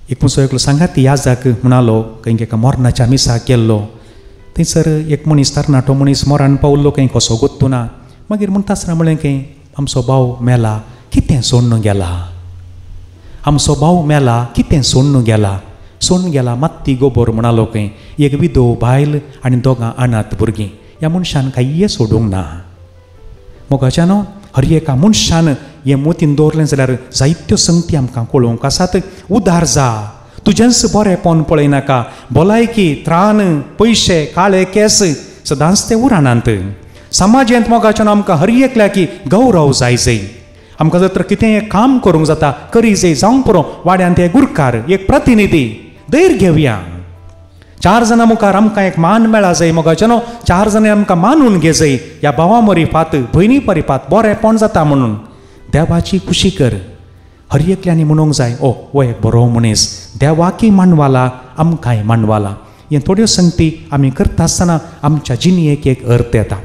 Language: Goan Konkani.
एक मुसो एकलो सांगाती याजाक म्हणालो खंय एका मरणाच्या मिसाक गेल्लो. थंयसर एक मनीस तरणाटो मनीस मरण पावल्लो खंय कसो गोत्तू ना. मागीर म्हणटा आसतना म्हणलें खंय आमचो भाव मेला कितें सोडून गेला, आमचो भाव मेला कितें सोडून गेला, सोडून गेला मात्ती गोबोर म्हणालो खंय. एक विधव बायल आनी दोगां अनाथ भुरगीं. ह्या मनशान कांय सोडूंक ना. मोगाच्यानो हर एका मनशान हें मोतीन दवरलें जाल्यार जायत्यो संगती आमकां कळोवंक आसात. उदार जा, तुजेंच बरेंपण पळयनाका. भलायकी, त्राण, पयशे, काळे केंस सदांच ते उराणांत. समाजेंत मोगाच्यान आमकां हर एकल्याकी गौरव जाय जाय. आमकां जर तर कितेंय काम करूंक जाता करी जाय, जावंक पुरो. वाड्यांत एक गुरकार, एक प्रतिनिधी, धैर्य घेवया. चार जाणां मुखार आमकां एक मान मेळा जाय मोगाच्यानो. चार जाणां आमकां मानून घे जाय. ह्या भावा मरिफात भयणी परिफात बरेंपण जाता म्हणून देवाची खुशी कर. हर एकल्यांनी म्हणूंक जाय, ओ हो एक बरो मनीस, देवाकी मांडवाला आमकांय मांडवाला. हें थोड्यो संगती आमी करता आसतना आमच्या जिणेक एक अर्थ येता.